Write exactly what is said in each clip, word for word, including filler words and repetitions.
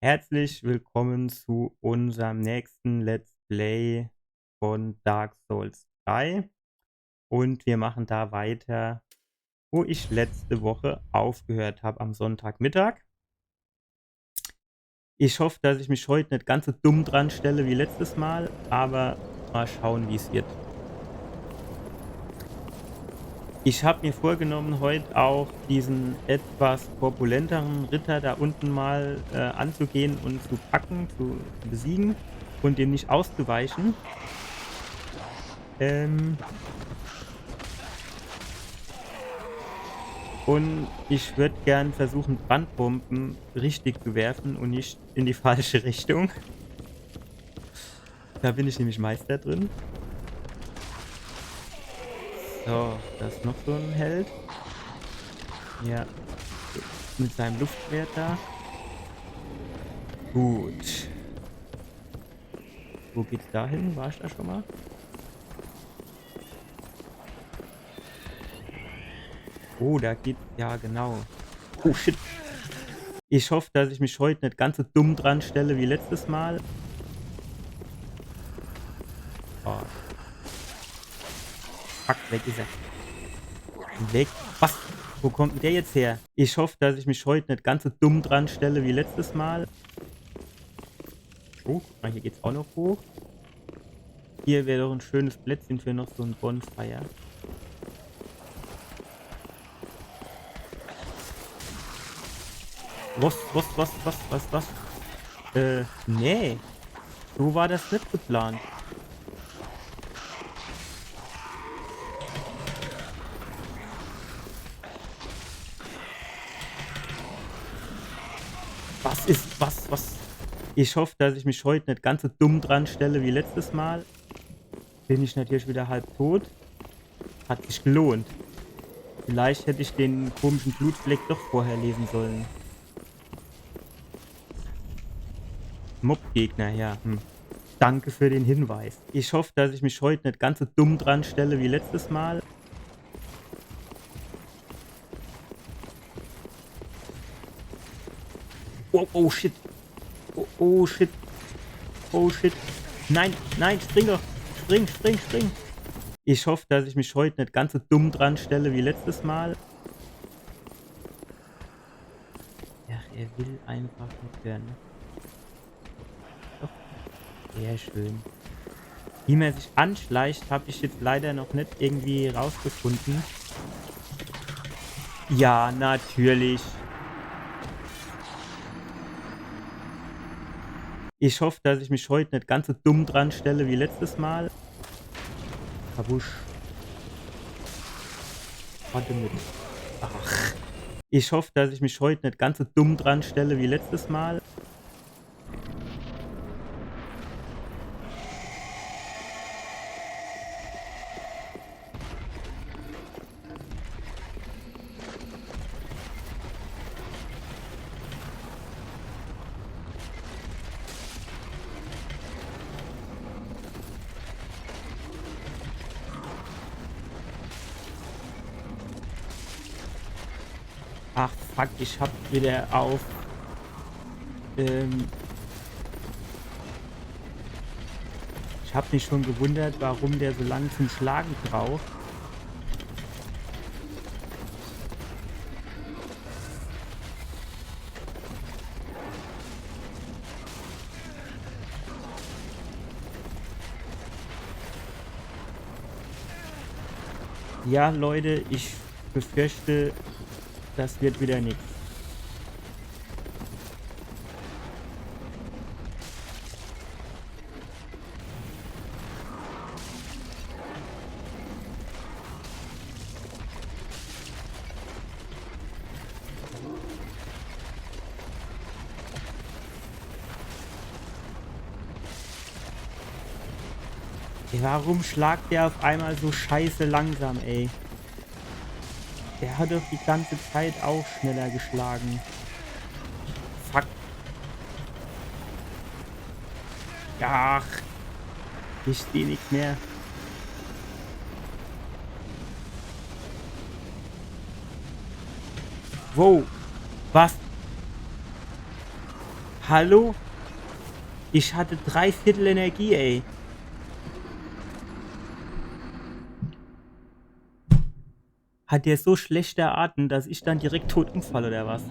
Herzlich willkommen zu unserm nächsten Let's Play von Dark Souls drei. Und wir machen da weiter, wo ich letzte Woche aufgehört hab am Sonntagmittag. Ich hoff, dass ich mich heut net ganz so dumm dran stelle wie letztes Mal, aber mal schauen, wie's wird. Ich hab mir vorgenommen, heut auch diesen etwas korpulenteren Ritter da unten mal, äh, anzugehen und zu packen, zu, zu besiegen und dem nicht auszuweichen. Ähm, und ich würd gern versuchen, Brandbomben richtig zu werfen und nicht in die falsche Richtung. Da bin ich nämlich Meister drin. So, da ist noch so ein Held. Ja. Mit seinem Luftschwert da. Gut. Wo geht's da hin? War ich da schon mal? Oh, da geht, ja, genau. Oh, shit. Ich hoff, dass ich mich heut net ganz so dumm dran stelle wie letztes Mal. Oh. Fuck, weg ist er. Weg. Was? Wo kommt denn der jetzt her? Ich hoff, dass ich mich heut net ganz so dumm dran stelle wie letztes Mal. Oh, guck mal, hier geht's auch noch hoch. Hier wär doch ein schönes Plätzchen für noch so ein Bonfire. Was, was, was, was, was, was? Äh, nee. So war das net geplant. Was ist, was, was? Ich hoff, dass ich mich heut net ganz so dumm dran stelle wie letztes Mal. Bin ich natürlich wieder halb tot. Hat sich gelohnt. Vielleicht hätte ich den komischen Blutfleck doch vorher lesen sollen. Mobgegner, ja. Hm. Danke für den Hinweis. Ich hoff, dass ich mich heut net ganz so dumm dran stelle wie letztes Mal. Oh, oh, shit. Oh, oh, shit. Oh, shit. Nein, nein, spring doch. Spring, spring, spring. Ich hoff, dass ich mich heut net ganz so dumm dran stelle wie letztes Mal. Ach, er will einfach net hören. Doch. Sehr schön. Wie man sich anschleicht, hab ich jetzt leider noch net irgendwie rausgefunden. Ja, natürlich. Ich hoff, dass ich mich heut net ganz so dumm dran stelle wie letztes Mal. Kabusch. Warte mit. Ach. Ich hoff, dass ich mich heut net ganz so dumm dran stelle wie letztes Mal. Ach, fuck, ich hab wieder auf. Ähm, ich hab mich schon gewundert, warum der so lang zum Schlagen braucht. Ja, Leute, ich befürchte, das wird wieder nix. Ey, warum schlagt der auf einmal so scheiße langsam, ey? Der hat doch die ganze Zeit auch schneller geschlagen. Fuck. Ach. Ich seh nix mehr. Wow. Was? Hallo? Ich hatte drei Viertel Energie, ey. Hat der so schlechte Atem, dass ich dann direkt tot umfall, oder was?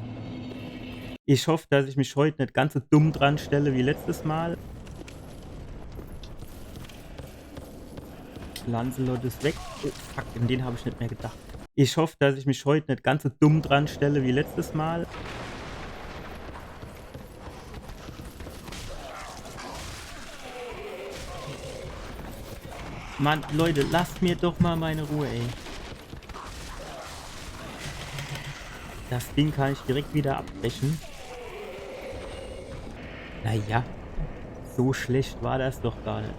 Ich hoff, dass ich mich heut net ganz so dumm dran stelle wie letztes Mal. Lancelot is weg. Oh, fuck, an den hab ich net mehr gedacht. Ich hoff, dass ich mich heut net ganz so dumm dran stelle wie letztes Mal. Mann, Leute, lasst mir doch mal meine Ruhe, ey. Das Ding kann ich direkt wieder abbrechen. Naja, so schlecht war das doch gar net.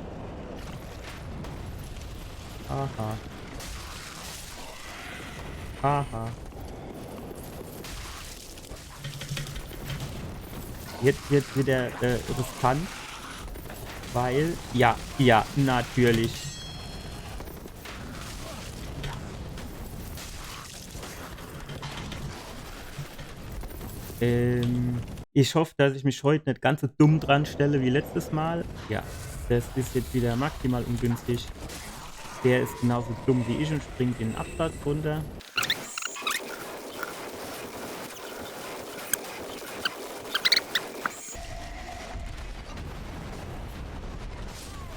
Aha. Aha. Jetzt wird's wieder, äh, riskant. Weil, ja, ja, natürlich. Ähm, ich hoff, dass ich mich heut net ganz so dumm dran stelle wie letztes Mal. Ja, das is jetzt wieder maximal ungünstig. Der is genauso dumm wie ich und springt in den Absatz runter.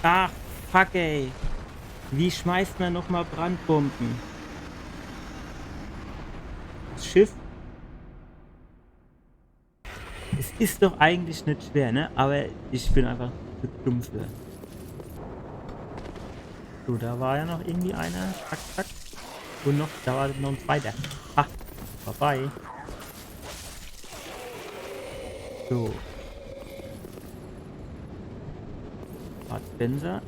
Ach, fuck, ey. Wie schmeißt man noch mal Brandbomben? Das Schiff? Es is doch eigentlich net schwer, ne? Aber ich bin einfach zu dumm für. So, da war ja noch irgendwie einer. Zack, zack. Und noch, da war noch ein zweiter. Ha, vorbei. So. Bud Spencer.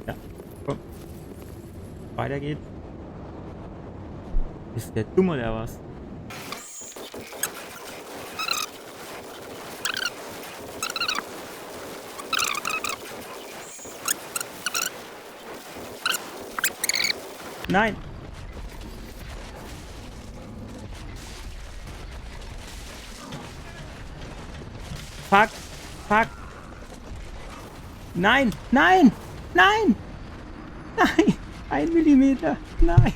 Ja, komm. Weiter geht's. Is der dumm oder was? Nein! Fuck! Fuck! Nein! Nein! Nein! Nein! Ein Millimeter! Nein!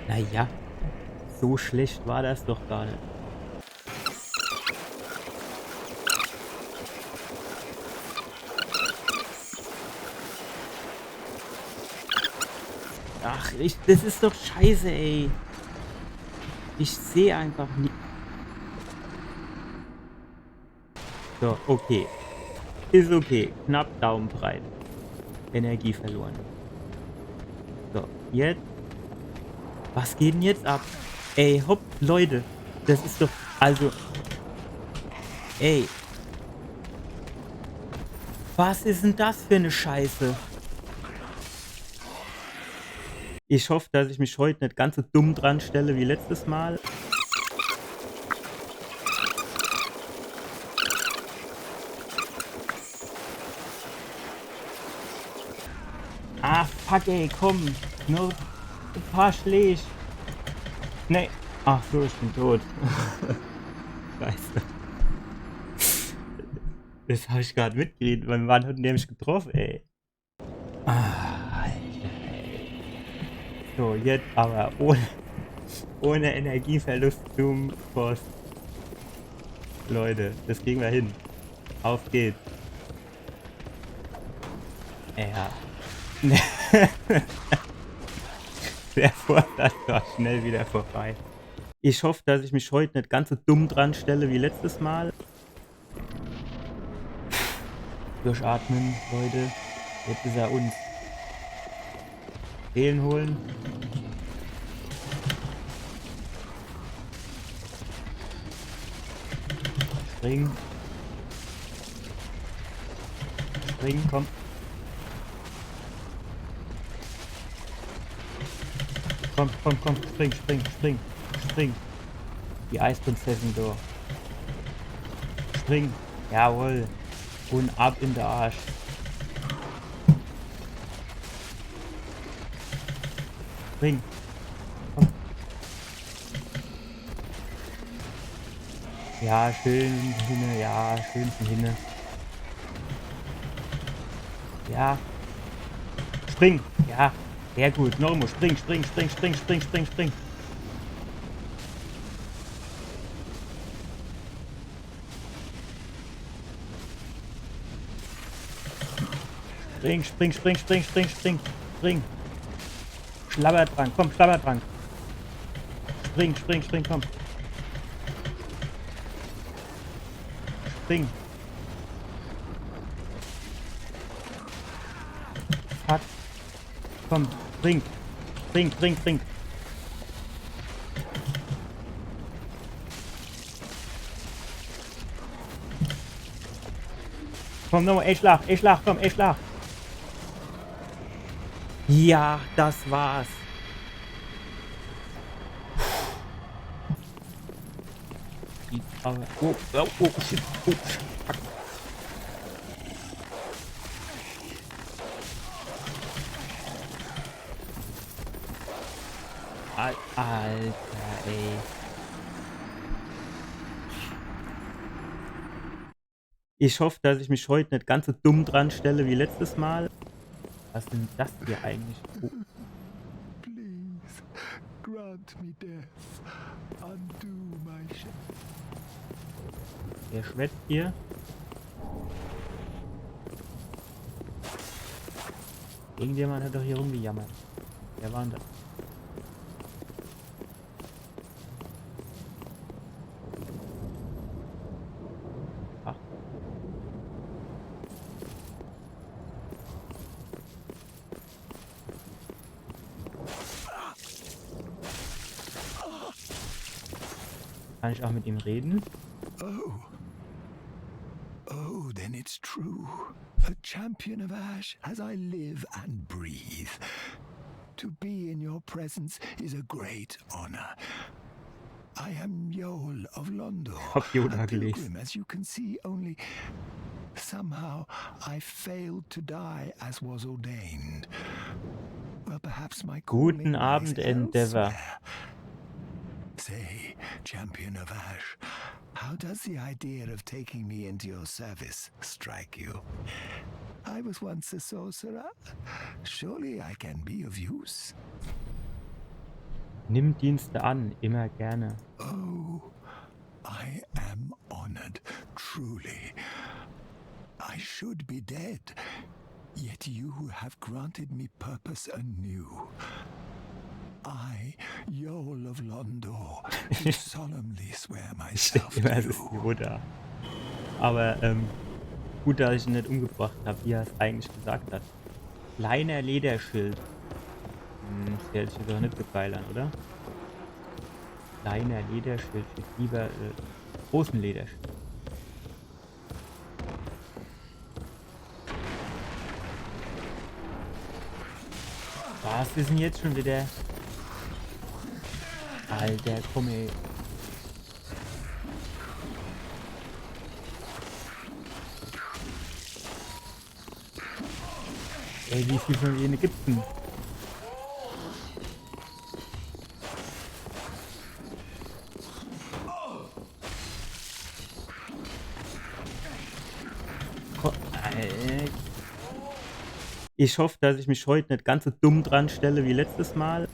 Naja, so schlecht war das doch gar net. Ach, ich, das is doch scheiße, ey. Ich seh einfach nie. So, okay. Is okay. Knapp daumenbreit. Energie verloren. So, jetzt. Was geht denn jetzt ab? Ey, hopp, Leute. Das is doch, also, ey. Was is denn das für ne Scheiße? Ich hoff, dass ich mich heut net ganz so dumm dran stelle wie letztes Mal. Ah, fuck, ey, komm. Nur e paar Schläg. Nee. Ach so, ich bin tot. Scheiße. Das hab ich grad mitgekriegt. Wann, wann hat denn der mich getroffen, ey? Ah, Alter, ey. So, jetzt aber ohne, ohne Energieverlust zum Boss. Leute, das kriegen wir hin. Auf geht's. Ja. Der Vorfall war schnell wieder vorbei. Ich hoff, dass ich mich heut net ganz so dumm dran stelle wie letztes Mal. Durchatmen, Leute. Jetzt is er uns. Seelen holen. Springen. Springen, komm. Komm, komm, komm, spring, spring, spring, spring. Die Eisprinzessin do. Spring. Jawohl. Und ab in de Arsch. Spring. Komm. Ja, schön hinne, ja, schön von hinne. Ja. Spring, ja. Sehr gut, noch emol. Spring, spring, spring. Spring, spring, spring. Spring. Schlabbertrank, komm, Schlabbertrank. Spring, spring, spring, komm. Spring. Fuck. Komm, spring. Spring, spring, spring. Komm, nochmal, ey, Schlag, ey, Schlag, komm, ey, Schlag. Ja, das war's. Die Frau. Oh, oh, oh, shit, oh, shit, fuck. Al-, Alter, ey. Ich hoff, dass ich mich heut net ganz so dumm dran stelle wie letztes Mal. Was denn das hier eigentlich? Oh. Please, grant me death. Undo my shame. Der schwätzt hier. Irgendjemand hat doch hier rumgejammert. Wer war denn das? Ach. Kann ich auch mit ihm reden? Oh. Oh, then it's true. A champion of Ash as I live and breathe. To be in your presence is a great honor. I am Yoel of Londor, a pilgrim, as you can see, only somehow I failed to die as was ordained. Well, perhaps my calling lies elsewhere. Guten Abend, Endeavor. Say, champion of Ash, how does the idea of taking me into your service strike you? I was once a sorcerer. Surely I can be of use. Nimm Dienste an, immer gerne. Oh, I am honored, truly. I should be dead, yet you have granted me purpose anew. I, Yoel of Londor, do solemnly swear myself to you. Ich denk immer, das ist die Mutter. Aber, ähm, gut, dass ich ihn net umgebracht hab, wie er es eigentlich gesagt hat. Kleiner Lederschild. Hm, das hört sich doch net so geil an, oder? Kleiner Lederschild, ich lieber, äh, großen Lederschild. Was ist denn jetzt schon wieder? Alter, komm, ey. Ey, wie viel von denen gibt's denn? Ko-, äh, ich hoff, dass ich mich heut net ganz so dumm dran stelle wie letztes Mal.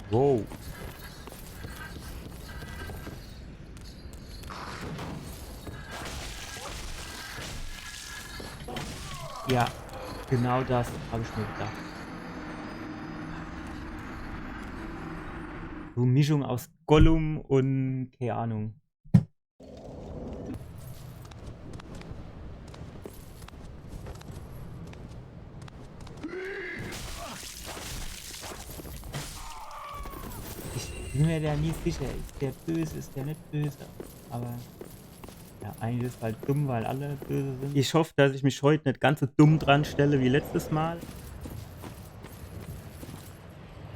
Wow. Ja, genau das hab ich mir gedacht. So Mischung aus Gollum und, keine Ahnung. Ich bin mir da nie sicher, ist der böse, ist der net böse. Aber ja, eigentlich ist halt dumm, weil alle böse sind. Ich hoff, dass ich mich heut net ganz so dumm dran stelle wie letztes Mal.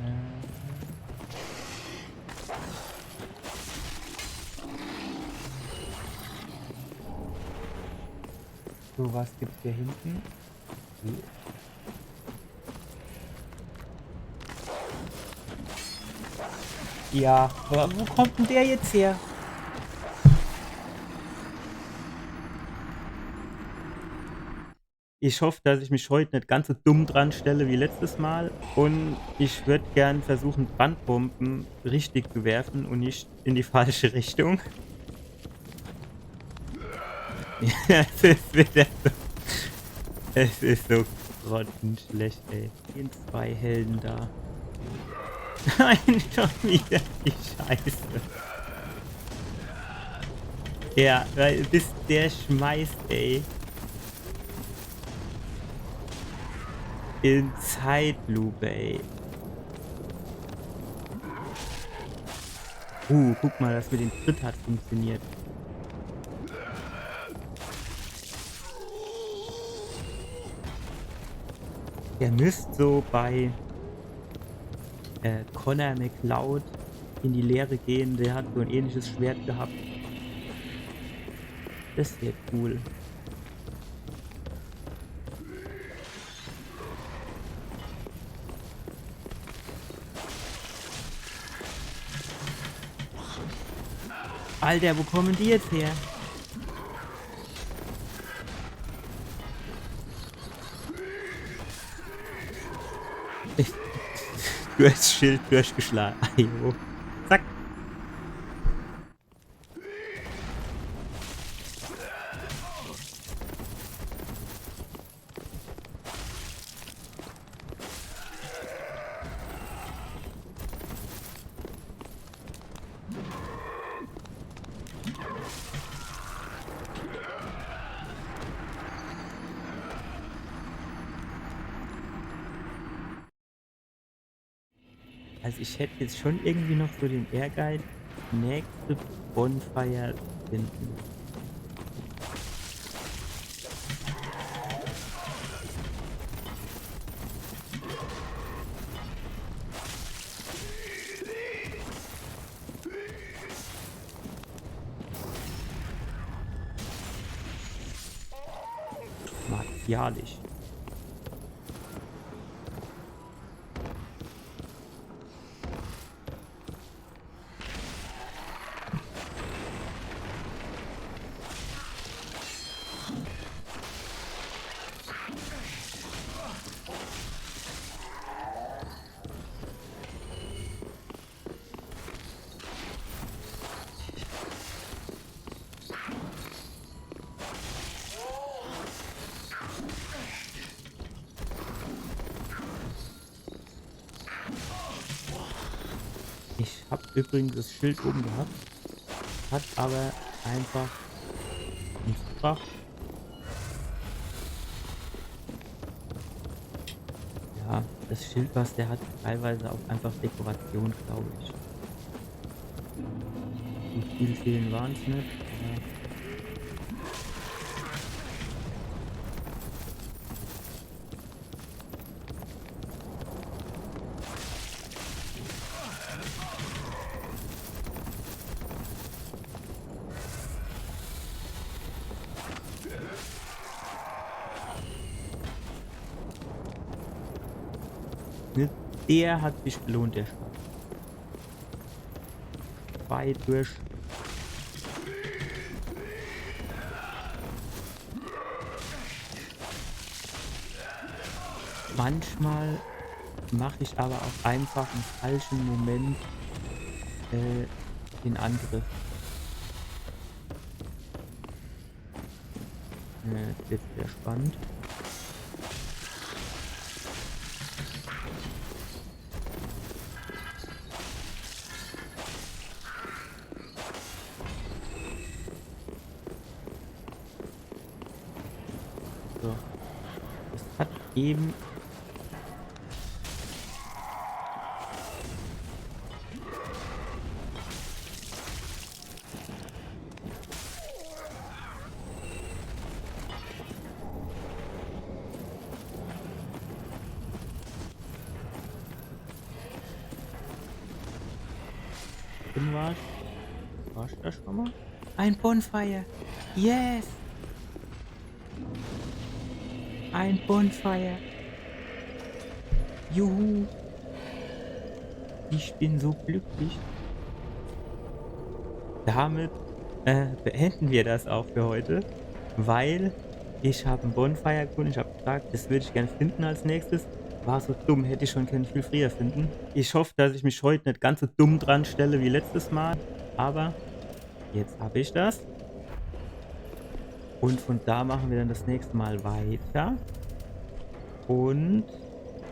Äh. So, was gibt's hier hinten? Ja, aber wo kommt denn der jetzt her? Ich hoffe, dass ich mich heute nicht ganz so dumm dran stelle wie letztes Mal. Und ich würde gern versuchen, Brandbomben richtig zu werfen und nicht in die falsche Richtung. Ja, es ist wieder so. Es ist so grottenschlecht, ey. Die zwei Helden da. Nein, schon wieder die Scheiße. Ja, weil bis der schmeißt, ey. In Zeitlupe, ey. Uh, guck mal, das mit dem Tritt hat funktioniert. Der müsst so bei, äh, Connor MacLeod in die Lehre gehen. Der hat so ein ähnliches Schwert gehabt. Das wär cool. Alter, wo kommen die jetzt her? Ich, du hast Schild durchgeschlagen. Ajo. Zack. Also ich hätte jetzt schon irgendwie noch so den Ehrgeiz, nächste Bonfire zu finden. Martialisch. Ich hab übrigens das Schild oben gehabt, hat aber einfach nichts gebracht. Ja, das Schild, was der hat, teilweise auch einfach Dekoration, glaube ich. So viel Seelen waren's nicht, aber ne, der hat sich gelohnt, der Spaß. Zwei durch. Manchmal mache ich aber auch einfach im falschen Moment, äh, den Angriff. Äh, das wird sehr spannend. So. Es hat eben Drin war's. War's das schon mal? Ein Bonfire. Yes! Ein Bonfire. Juhu. Ich bin so glücklich. Damit äh, beenden wir das auch für heute, weil ich hab ein Bonfire gefunden. Ich hab gesagt, das würde ich gern finden als nächstes. War so dumm, hätte ich schon können viel früher finden. Ich hoffe, dass ich mich heute nicht ganz so dumm dran stelle wie letztes Mal, aber jetzt hab ich das. Und von da machen wir dann das nächste Mal weiter. Und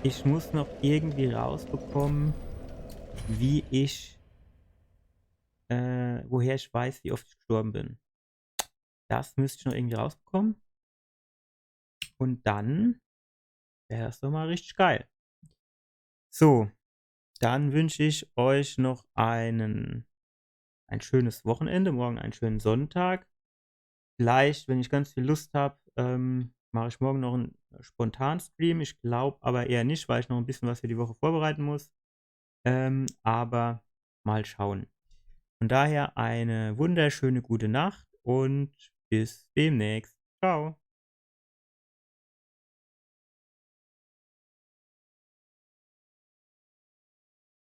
ich muss noch irgendwie rausbekommen, wie ich, äh, woher ich weiß, wie oft ich gestorben bin. Das müsste ich noch irgendwie rausbekommen. Und dann wäre das doch mal richtig geil. So, dann wünsche ich euch noch einen, ein schönes Wochenende, morgen einen schönen Sonntag. Vielleicht, wenn ich ganz viel Lust hab, ähm, mache ich morgen noch einen spontanen Stream. Ich glaube aber eher nicht, weil ich noch ein bisschen was für die Woche vorbereiten muss. Ähm, aber mal schauen. Von daher eine wunderschöne gute Nacht und bis demnächst. Ciao.